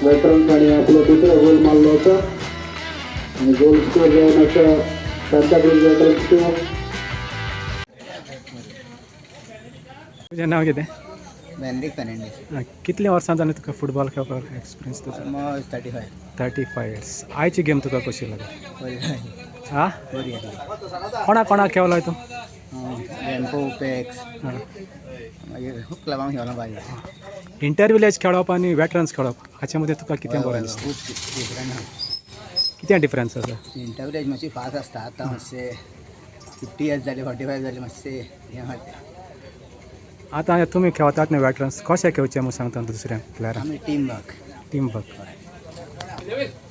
Veterans आपला दुसरा गोल मारला होता आणि गोल स्कोर जाण्याचा सांताक्रूज वेटरन्स टीम. तुजें नांव कितें? वेनरिक फेर्नांडीस. आं, कितल्या वर्सां जालीं तुका फुटबॉल खेळपाक एक्सपिरियन्स तुजो? ऑलमोस्ट 35. 35 इयर्स. आयची गेम तुका कशी लागली? बरी. हा. बरी जाली. कोणा कोणाक खेळलो तूं? वेम्पो, पेक्स. हां. मागीर खूब क्लबांक खेळलो बारीक. इंटर विलेज खेळप आनी वेटरन्स खेळप हाचे मदीं तुका कितें बरें दिसता? खूब डिफरंट आहा. कितें डिफरन्स आसा? इंटर विलेज मातशी फास्ट आसता. आतां मातशे 50 इयर्स जाले, 45 जाले, मातशे हें आहा ते. आतां तुमी खेळतात न्ही वेटरन्स, कशें खेळचें म्हूण सांगता दुसऱ्या प्लेयरांक? आमी टीम वर्क. Team work.